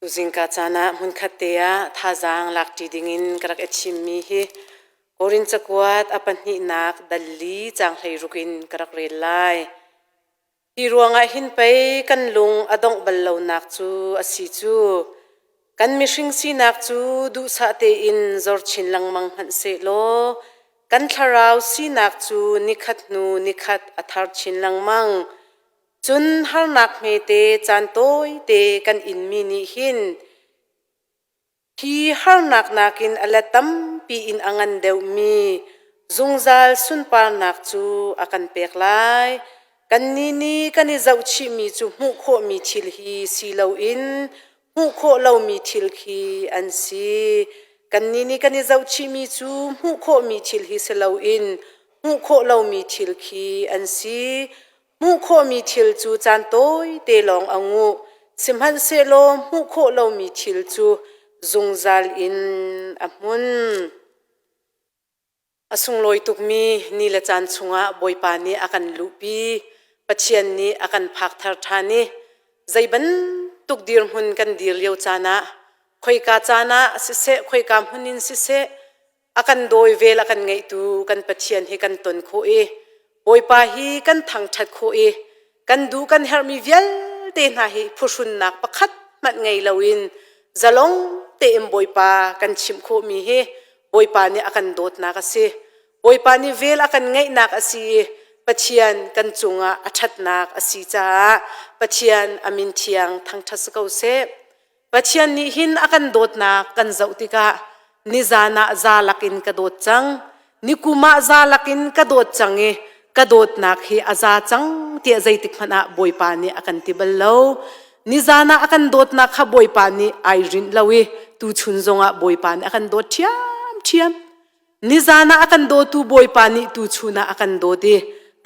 Tuzingka caan ah hmunkhat te ah thazaang lakṭi dingin ka rak i thimmi hi Korin cakuat a pahnihnak dal li caang 16 in ka rak rel lai. Hi ruangah hin pei kan lung a dongh bal lonak cu a si cu. Kan mihring sinak cu duhsah tein zor chin lengmang hmanh sehlaw kan thlarau sinak cu nikhat hnu nikhat a thar chin lengmang. Cun harnak hmete caan tawite kan inmi nih hin hi harnak nakin a let tampi in a ngan deuhmi zungzal sunparnak cu a kan pek lai. Kannih nih kan i zohchihmi cu hmuh khawhmi thil hi si loin hmuh khawh lomi thil khi an si. Kannih nih kan i zohchihmi cu hmuh khawhmi thil hi si loin hmuh khawh lomi thil khi an si. Hmuh khawhmi thil cu caan tawite lawng a nguh, sihmanhsehlaw hmuh khawh lomi thil cu zungzal in a hmun. A sunglawi tukmi ni le caan chungah Bawipa nih a kan luhpi, Pathian nih a kan phak thar ṭhan i zei bantuk dirhmun kan dir lio caan ah khoika caan ah siseh, khoika hmun in siseh, a kan dawi vel a kan ngeihtu kan Pathian hi kan ton khawh i Bawipa hi kan thangṭhat khawh i kan duh kan herhmi vialte hna hi phuhrunnak pakhat hmanh ngei loin zalong tein Bawipa kan chimh khawhmi hi Bawipa nih a kan dawtnak a si. Bawipa nih vel a kan ngeihnak a si i Pathian kan cungah a ṭhatnak a si caah Pathian a min thiang thangṭhat si ko seh. Pathian nih hin a kan dawtnak kan zoh tikah nizan ah za lakin ka dawt cang, nikum ah za lakin ka dawt cang i ka dawtnak hi a za cang tiah zeitik hmanh ah Bawipa nih a kan ti bal lo. Nizan ah a kan dawtnak kha Bawipa nih ai rinh lo i tuchun zongah Bawipa nih a kan dawt ṭhiamṭhiam. Nizan ah a kan dawtu Bawipa nih tuchun ah a kan dawt i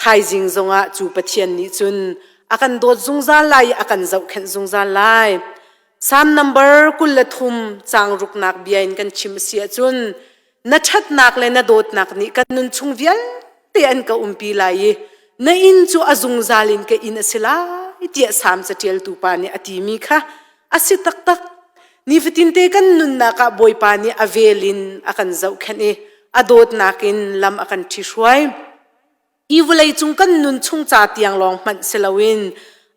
thaizing zongah cu Pathian nih cun a kan dawt zungzal lai i a kan zohkhenh zungzal lai. Psalm number 23 caang ruknak bia in kan chim a si ahcun na ṭhatnak le na dawtnak nih kan nun chung vialte an ka umpi lai i na inn cu a zungzal in ka inn a si lai tiah Salm caṭialtu pa nih a timi kha A si taktak. Nifatinte kan nunnak ah Bawipa nih a vel in a kan zohkhenh i a dawtnak in lam a kan ṭhihruai. Hi vawlei cung kan nun chung ca tiang lawng hmanh si loin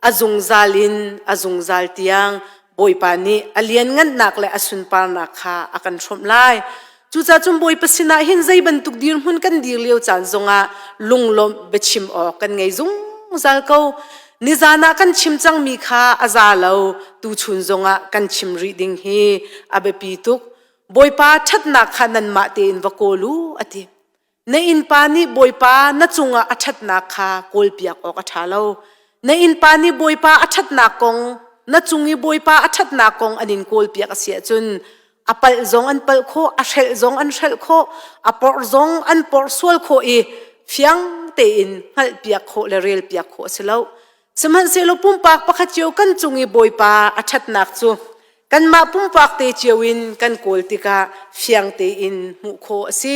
a zungzal in a zungzal tiang Bawipa nih a lianngannak le a sunparnak kha a kan hrawmh lai. Cucaah cun Bawipa sinah hin zei bantuk dirhmun kan dir lio caan zongah lunglawmh biachim awk kan ngei zungzal ko. Nizan ah kan chim cangmi kha a za lo, tuchun zongah kan chim rih ding hi a biapi tuk. Bawipa ṭhatnak kha nanmah tein va kawl u, a ti. Na innpa nih Bawipa na cungah a ṭhatnak kha kawlpiak awk a ṭha lo. Na innpa nih Bawipa a ṭhatnak kong, na cung i Bawipa a ṭhatnak kong an in kawlpiak a si ahcun a palh zong an palh khawh, a hrelh zong an hrelh khawh, a porh zong an porh sual khawh i fiang tein hngalhpiak khawh le relpiak khawh a si lo. Sihmanhsehlaw pumpak pakhat cio kan cung i Bawipa a ṭhatnak cu kanmah pumpak te cio in kan kawl tikah fiang tein hmuh khawh a si.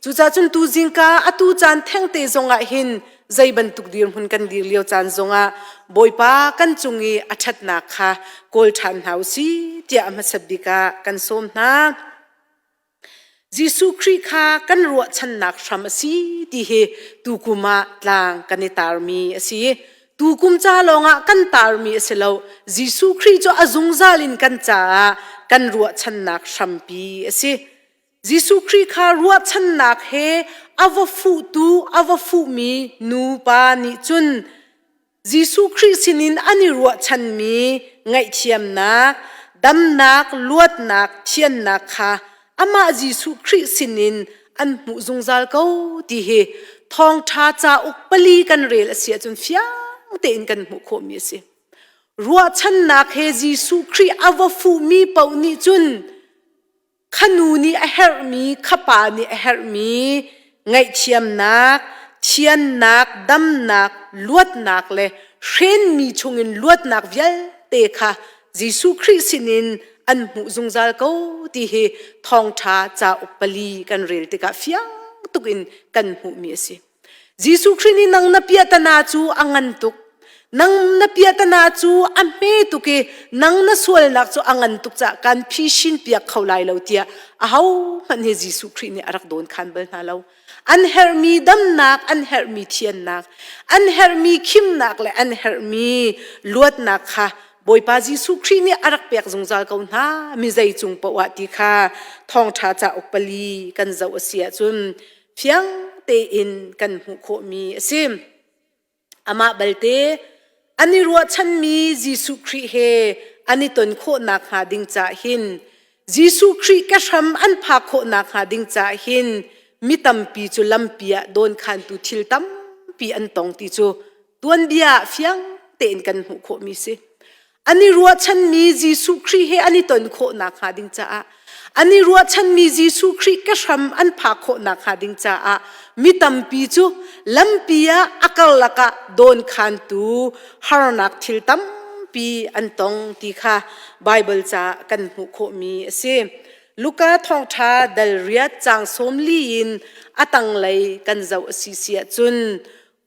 Cucaah cun tu zingka atu caan thengte zongah hin zei bantuk dirhmun kan dir lio caan zongah Bawipa kan cung i a ṭhatnak kha kawl ṭhan hna u sih tiah a hmasat bik ah kan sawm hna. Jesuh Khrih kha kan ruahchannak hram a si ti hi tukum ah tlang kan i tarmi a si. Tukum ca lawngah kan tarmi a si lo. Jesuh Khrih cu a zungzal in kan caah kan ruahchannak hrampi a si. Jesuh Khrih kha ruahchannak he a va fuhtu, a va fuhmi nu pa nih cun Jesuh Khrih sinin an i ruahchanmi ngaihthiamnak, damnak, luatnak, thiannak kha amah Jesuh Khrih sinin an hmuh zungzal ko ti hi thawngṭha cauk pali kan rel a si ahcun fiang tein kan hmuh khawhmi a si. Ruahchannak he Jesuh Khrih a va fuhmi paoh nih cun kha nu nih a herhmi, kha pa nih a herhmi ngaihthiamnak, thiannak, damnak, luatnak le hrenmi chungin luatnak vialte kha Jesuh Khrih sinin an hmuh zungzal ko ti hi thawngṭha cauk pali kan rel tikah fiang tuk in kan hmuhmi a si. Jesuh Khrih nih nang na piahtana cu a ngan tuk. Nang na piahtana cu a hme tuk i nang na sualnak cu a ngan tuk caah kan phishin piak kho lai lo tiah ahohmanh hi Jesuh Khrih nih a rak dawn khan bal hna lo. An herhmi damnak, an herhmi thiannak, an herhmi khimnak le an herhmi luatnak kha Bawipa Jesuh Khrih nih a rak pek zungzal ko hna mi zei cung poah ti kha thawngṭha cauk pali kan zoh a si ahcun fiang tein kan hmuh khawhmi a si. Amah balte an i ruahchanmi Jesuh Khrih he an i ton khawh nakhnga ding caah hin Jesuh Khrih ka hram an phak khawh nakhnga ding caah hin mi tampi cu lampi ah dawnkhantu thil tampi an tong ti cu tuanbia ah fiang tein kan hmuh khawhmi si. An i ruahchanmi Jesuh Khrih he an i ton khawh nakhnga ding caah an i ruahchanmi Jesuh Khrih ka hram an phak khawh nakhnga ding caah mi tampi cu lampi ah a karlak ah dawnkhantu harnak thil tampi an tong ti kha Baibal ca kan hmuh khawhmi a si. Luka thawngṭha dal riat caang 40 in a tanglei kan zoh a si si ahcun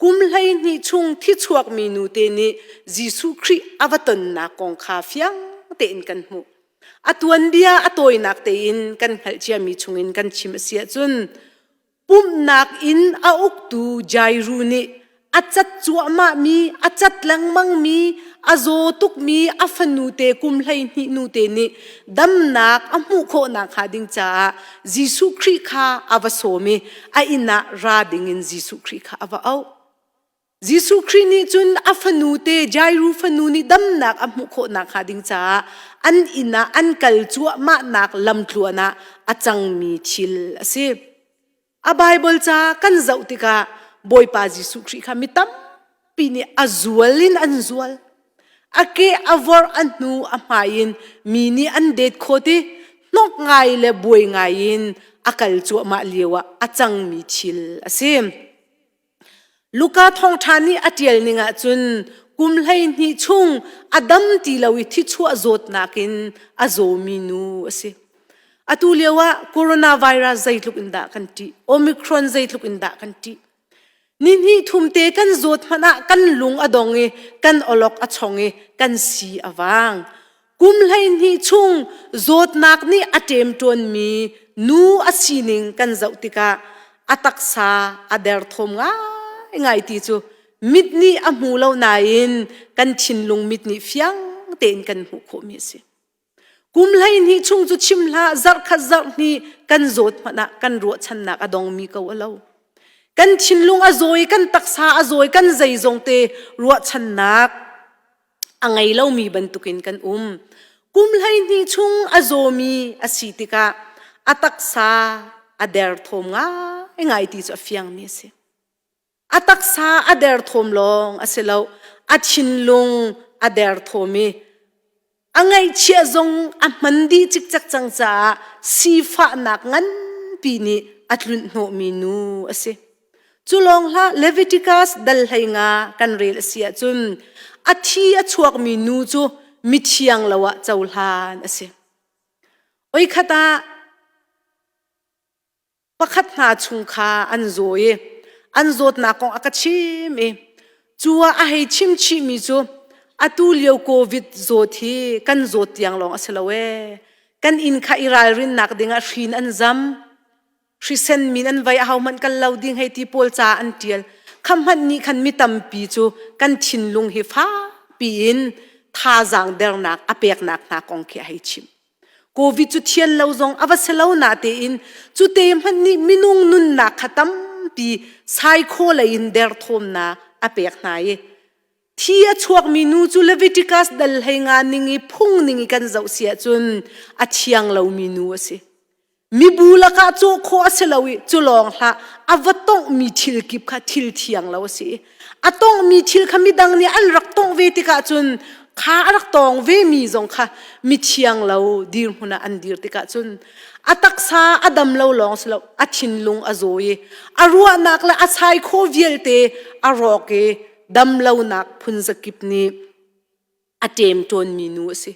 kum 12 chung thichuakmi nute nih Jesuh Khrih a va tonnak kong kha fiang tein kan hmuh. A tuanbia a tawinak tein kan hngalh ciami chungin kan chim a si ahcun pumhnak inn a uktu Jairu nih a cat cuahmahmi, a cat lengmangmi, a zaw tukmi a fanute kum 12 nute nih damnak a hmuh khawh nakhnga ding caah Jesuh Khrih kha a va sawm i a inn ah ra dingin Jesuh Khrih kha a va auh. Jesuh Khrih nih cun a fanu te Jairu fanu nih damnak a hmuh khawh nakhnga ding caah an inn ah an kal cuahmahnak lamtluan ah a cangmi thil a si. A Baibal ca kan zoh tikah Bawipa Jesuh Khrih kha mi tampi nih a zual in an zual. A ke a vorh a hnu a hmai in mi nih an det khawt i hnok ngai le buai ngai in a kal cuahmah lio ah a cangmi thil a si. Luka thawngṭha nih a ṭial ning ahcun kum 12 chung a dam ti lo i thichuah zawtnak in a zawmi nu a si. Atu lio ah coronavirus zeitluk in dah kan ṭih, Omicron zeitluk in dah kan ṭih. Nihnih thum te kan zawt hmanh ah kan lung a dong i kan awlok a chong i kan si a vang. Kum 12 chung zawtnak nih a ṭemṭuanmi nu a sining kan zoh tikah a taksa a derthawm ngaingai ti cu mit nih a hmu lo nain kan thinlung mit nih fiang tein kan hmuh khawhmi a si. Kum 12 chung cu chim hlah zarhkhat zarhhnih kan zawt hmanh ah kan ruahchannak a dongmi ko a lo. Kan thinlung a zawi, kan taksa a zawi, kan zeizong te ruahchannak a ngei lomi bantukin kan um. Kum 12 chung a zawmi a si tikah a taksa a derthawm ngaingai ti cu a fiangmi a si. A taksa a derthawm lawng a si lo, a thinlung a derthawm i a ngaihchiah zong a hman dih cikcek cang caah sifahnak nganpi nih a tlunh hnawhmi nu a si. Cu lawng hlah Leviticus dal 15 kan rel a si ahcun a thi a chuakmi nu cu mithiang lo ah cohlan a si. Oi khat ah pakhat hna chung kha an zaw i an zawtnak kong a ka chim i cu ah a hei chim chihmi cu atu lio covid zawt hi kan zawt tiang lawng a si lo ee kan inn kha i ralrinnak dingah hrin an zam hrisen min an vai a hmanh kal lo ding hei ti pawl ca an tial kha hmanh nih khan mi tampi cu kan thinlung hi fakpi in thazaang dernak a peknak hna kong khi a hei chim Covid cu thian lo zong a va si lo na tein cu te hmanh nih minung nunnak kha tampi saikhaw lei in derthawmnak a pek hna i thi a chuakmi nu cu Leviticus dal 15 ning i phung ning i kan zoh si ahcun a thiang lomi nu a si. Mibu lakah cawh khawh a si lo i cu lawng hlah a va tonghmi thil kip kha thil thiang lo a si. A tonghmi thil kha midang nih an rak tongh ve tikah cun kha a rak tawng vemi zong kha mithiang lo dirhmun ah an dir tikah cun a taksa a dam lo lawng si lo a thinlung a zaw i a ruahnak le a saikhaw vialte a rawk i dam lonak phun zakip nih a ṭemṭawnmi nu a si.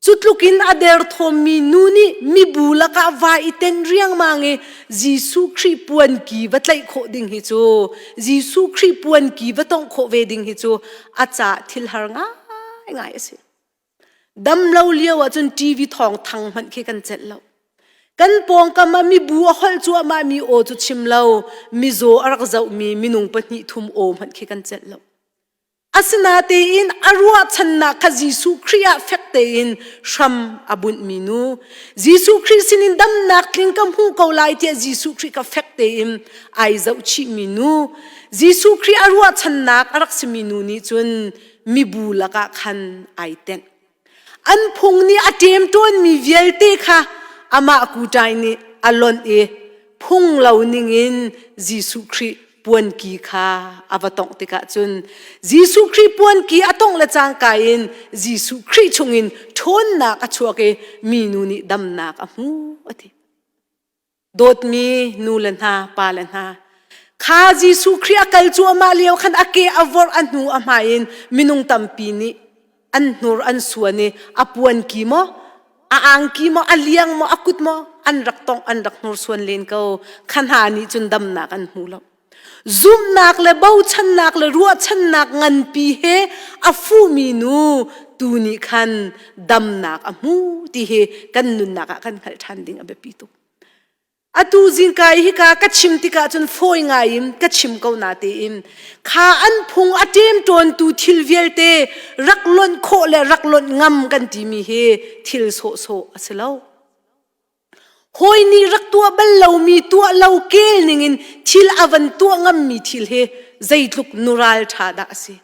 Cu tlukin a derthawmmi nu nih mibu lakah vai i ten riangmang i Jesuh Khrih puanki va tlaih khawh ding hi cu Jesuh Khrih puanki va tongh khawh ve ding hi cu a caah thil har ngaingai a si. Dam lo lio ahcun TV thawng thang hmanh khi kan celh lo. Kan pawngkam ah mibu a holh cuahmah mi aw cu chim lo, mizaw a rak zohmi minung pahnih thum aw hmanh khi kan celh lo. Asinatein a ruahchannak kha Jesuh Khrih ah fek tein hram a bunhmi nu, Jesuh Khrih sinin damnak tling ka hmu ko lai tiah Jesuh Khrih kha fek tein ai zohchihmi nu, Jesuh Khrih a ruahchannak a rak simi nu nih cun mibu lakah khan ai tenh. An phung nih a ṭemṭawnmi vialte kha amah kuṭai nih a lonh i phung lo ningin Jesuh Khrih puanki kha a va tongh tikah cun Jesuh Khrih puanki a tongh le cangka in Jesuh Khrih chungin ṭhawnnak a chuak i minu nih damnak a hmu a ti. Dawtmi nu le hna, pa le hna, kha Jesuh Khrih a kal cuahmah lio khan a ke a vorh a hnu a hmai in minung tampi nih an hnur an suan i a puanki maw, a angki maw, a liang maw, a kut maw an rak tongh an rak hnursuan len ko. Kha hna nih cun damnak an hmu lo. Zumhnak le bochannak le ruahchannak nganpi he a fuhmi nu tu nih khan damnak a hmu ti hi kan nunnak ah kan hngalh ṭhan ding a biapi tuk. Atu zingka i hika ka chim tikah cun fawi ngai in ka chim ko na tein kha an phung a ṭemṭawntu thil vialte rak lonh khawh le rak lonh ngam kan timi hi thil sawhsawh a si lo. Hawi nih rak tuah bal lomi tuah lo kel ningin thil a van tuah ngammi thil hi zeitluk nural ṭha dah a si.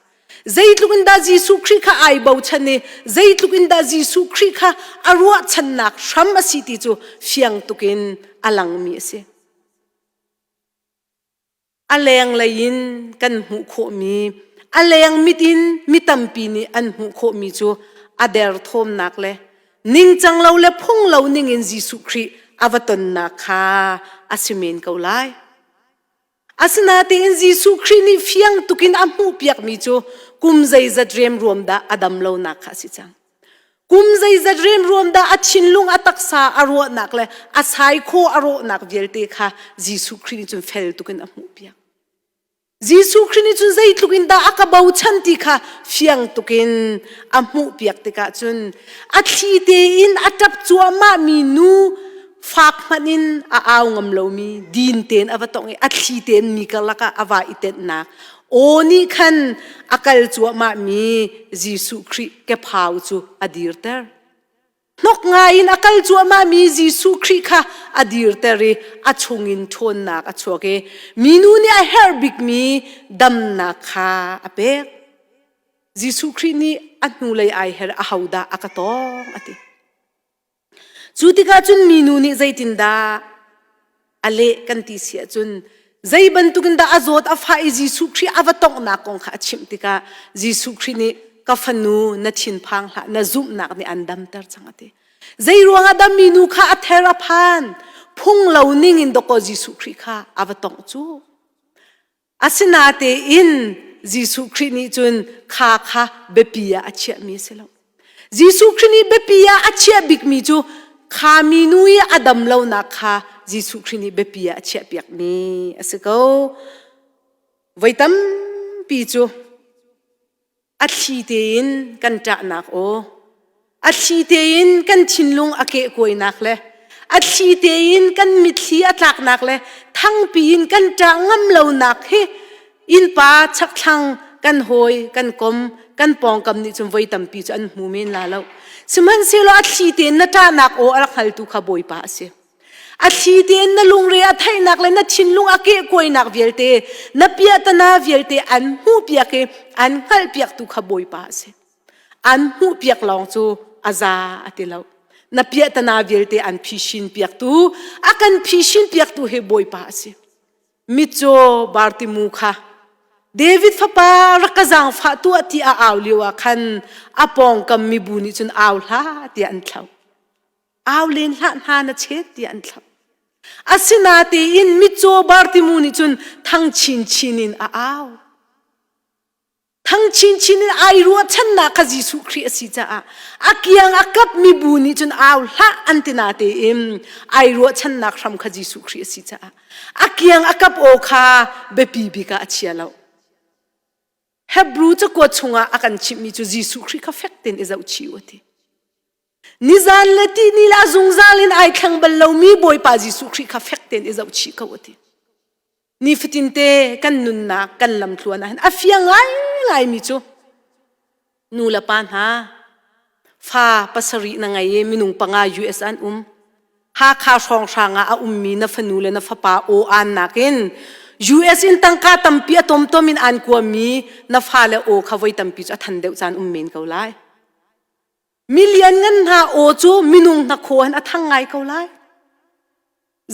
Zeitluk in dah Jesuh Khrih kha ai bochan i zeitluk in dah Jesuh Khrih kha a ruahchannak hram a si ti cu fiang tukin a langmi a si. A lenglei in kan hmuh khawhmi, a leng mit in mi tampi nih an hmuh khawhmi cu a derthawmnak le ningcang lo le phung lo ningin Jesuh Khrih a va tonnak kha a si men ko lai. Asinain Jesuh Khrih nih fiang tukin a hmuhpiakmi cu kum zeizat remruam dah a dam lonak kha a si cang. Kum zeizat remruam dah a thinlung a taksa a ruahnak le a saikhaw a rawhnak vialte kha Jesuh Khrih nih cun fel tukin a hmuhpiak. Jesuh Khrih nih cun zeitluk in dah a ka bochan ti kha fiang tukin a hmuhpiak tikah cun a thli tein a ṭap cuahmahmi nu fak hmanh in a au ngam lomi din tein a va tongh i a thli tein mi karlak ah a va i tenhnak aw nih khan a kal cuahmahmi Jesuh Khrih kephau cu a dirter. Hnok ngai in a kal cuahmahmi Jesuh Khrih kha a dirter i a chungin ṭhawnnak a chuak i minu nih a herh bikmi damnak kha a pek. Jesuh Khrih nih a hnulei ai her ahodah a ka tawng a ti. Cu tikah cun minu nih zeitindah a leh kan ti si ahcun zei bantukin dah a zawt a fah i Jesuh Khrih a va tonghnak kong kha a chimh tikah Jesuh Khrih nih ka fanu na thinphang hlah na zumhnak nih an damter cang a ti. Zei ruangah dah minu kha a ther a phan? Phung lo ning in dawkaw Jesuh Khrih kha a va tongh cu. Asinatein Jesuh Khrih nih cun kha kha biapi ah a chiahmi a si lo. Jesuh Khrih nih biapi ah a chiah bikmi cu kha minu i a dam lonak kha Jesuh Khrih nih biapi ah a chiahpiakmi a si ko. Voi tampi cu a thli tein kan ṭahnak aw, a thli tein kan thinlung a kehkuainak le a thli tein kan mitthli a tlaknak le thangpi in kan ṭah ngam lonak hi innpa chakthlang kan hawi kan kom kan pawngkam nih cun voi tampi cu an hmu men la lo sihmanhsehlaw a thli tein na ṭahnak aw a rak hngaltu kha Bawipa a si A thli tein na lungre a theihnak le na thinlung a kehkuainak vialte, na piahtana vialte an hmuhpiak i an hngalhpiaktu kha Bawipa a si. An hmuhpiak lawng cu a za a ti lo. Na piahtana vialte an phishin piaktu, a kan phishin piaktu hi Bawipa a si. Mitcaw Bartimu kha David fapa rak ka zaangfah tuah ti a au lio ah khan a pawngkam mibu nih cun au hlah tiah an thlauh. Au len hlah hna na chet tiah an thlauh. Asinatein mitcaw Bartimu nih cun thang chinchin in a au. Thang chinchin in ai ruahchannak kha Jesuh Khrih a si caah a kiang a kap mi bu nih cun au hlah an ti na tein ai ruahchannak hram kha Jesuh Khrih a si caah a kiang a kap aw kha biapi bik ah a chia lo. Hebrew cakuat chungah a kan chimhmi cu Jesuh Khrih kha fek tein i zohchih u a ti. Nizan le tihni le a zungzal in ai thleng bal lomi Bawipa Jesuh Khrih kha fek tein i zohchih ko a ti. Nifatin te kan nunnak kan lamtluan ah hin a fiang ngaingaimi cu nu le pa hna fa pasarih na ngei i minung panga US an um. Hakha hrawnghrang ah a ummi na fanu le na fapa aw aan nakin US in tangka tampi a tomtom in aan kuami na fale aw kha voi tampi cu a than deuh caan um men ko lai. Milian ngan hna aw cu minung hnakhaw in a thang ngai ko lai.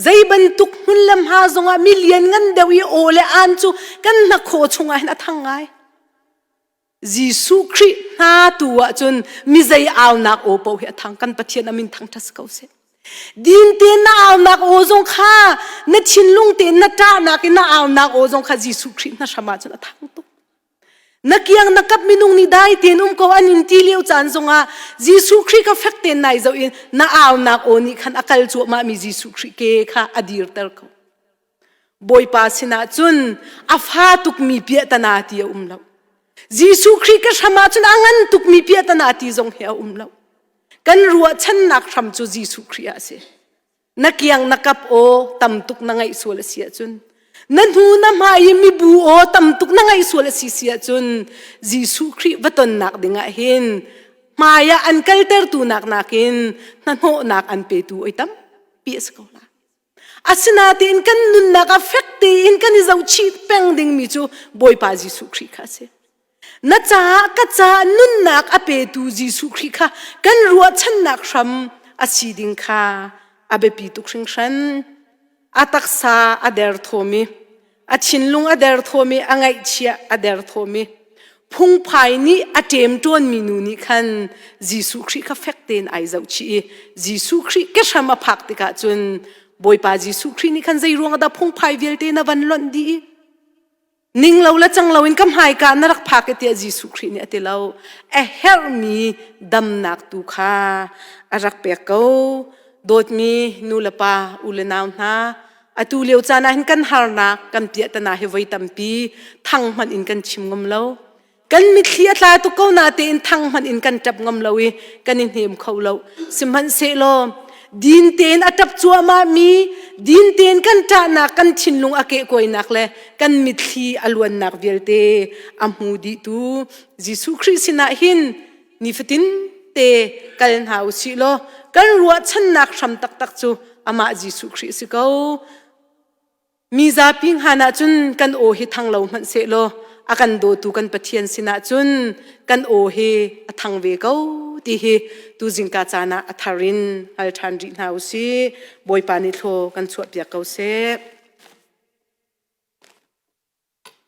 Zei bantuk hmun le hma zongah mi lianngan deuh i aw le aan cu kan hnakhaw chungah hin a thang ngai. Jesuh Khrih hna tu ahcun mi zei aunak aw paoh hi a thang. Kan Pathian a min thangṭhat si ko seh. Din tein na aunak aw zong kha na thinlung tein na ṭahnak in na aunak aw zong kha Jesuh Khrih hna hram ahcun a thang tuk. Na kiang na kap minung nih dai tein um ko an in ti lio caan zongah Jesuh Khrih kha fek tein nai zoh in na aunak aw nih khan a kal cuahmah mi Jesuh Khrih ke kha a dirter ko. Bawipa sinah cun a fa tukmi piahtana ti a um lo. Jesuh Khrih ka hram ah cun a ngan tukmi piahtana ti zong hi a um lo. Kan ruahchannak hram cu Jesuh Khrih ah a si. Na kiang na kap aw tam tuk na ngaih sual a si ahcun na hnu na hmai i mibu aw tam tuk na ngaih sual a si si ahcun Jesuh Khrih va tonnak dingah hin hmai ah an kaltertu nak nakin hnahnawhnak an petu oi tampi a si ko lai. Asinain kan nunnak ah fek tein kan i zohchih peng dingmi cu Bawipa Jesuh Khrih kha a si. Na caah ka caah nunnak a petu Jesuh Khrih kha kan ruahchannak hram a si ding kha a biapi tuk hringhran. A taksa a derthawm i a thinlung a derthawm i a ngaihchia a derthawm i phungphai nih a ṭemṭawnmi nu nih khan Jesuh Khrih kha fek tein ai zohchih i Jesuh Khrih kehram a phak tikah cun Bawipa Jesuh Khrih nih khan zei ruang dah phungphai vialte na van lonh dih i Ning lo le cang loin ka hmaika na rak phak i tiah Jesuh Khrih nih a ti lo. A herhmi damnak tu kha a rak pek ko. Dawtmi nu le pa, u le nau hna, atu lio caan ah hin kan harnak, kan piahtana hi voi tampi thang hmanh in kan chim ngam lo. Kan mitthli a tla tuk ko natein thang hmanh in kan ṭap ngam lo i kan i hnem kho lo. Sihmanhsehlaw din tein a ṭap cuahmah mi, din tein kan ṭahnak, kan thinlung a kehkuainak le kan mitthli a luannak vialte a hmu dihtu Jesuh Khrih sinah hin nifatin te kal hna u sih law kan ruahchannak hram taktak cu amah Jesuh Khrih a si ko. Mi zapi hngan ahcun kan aw hi thang lo hmanh sehlaw a kan dawtu kan Pathian sinah cun kan aw hi a thang ve ko ti hi tu zingka caan ah a thar in hngal ṭhan rih hna u sih. Bawipa nih thlaw kan chuahpiak ko seh.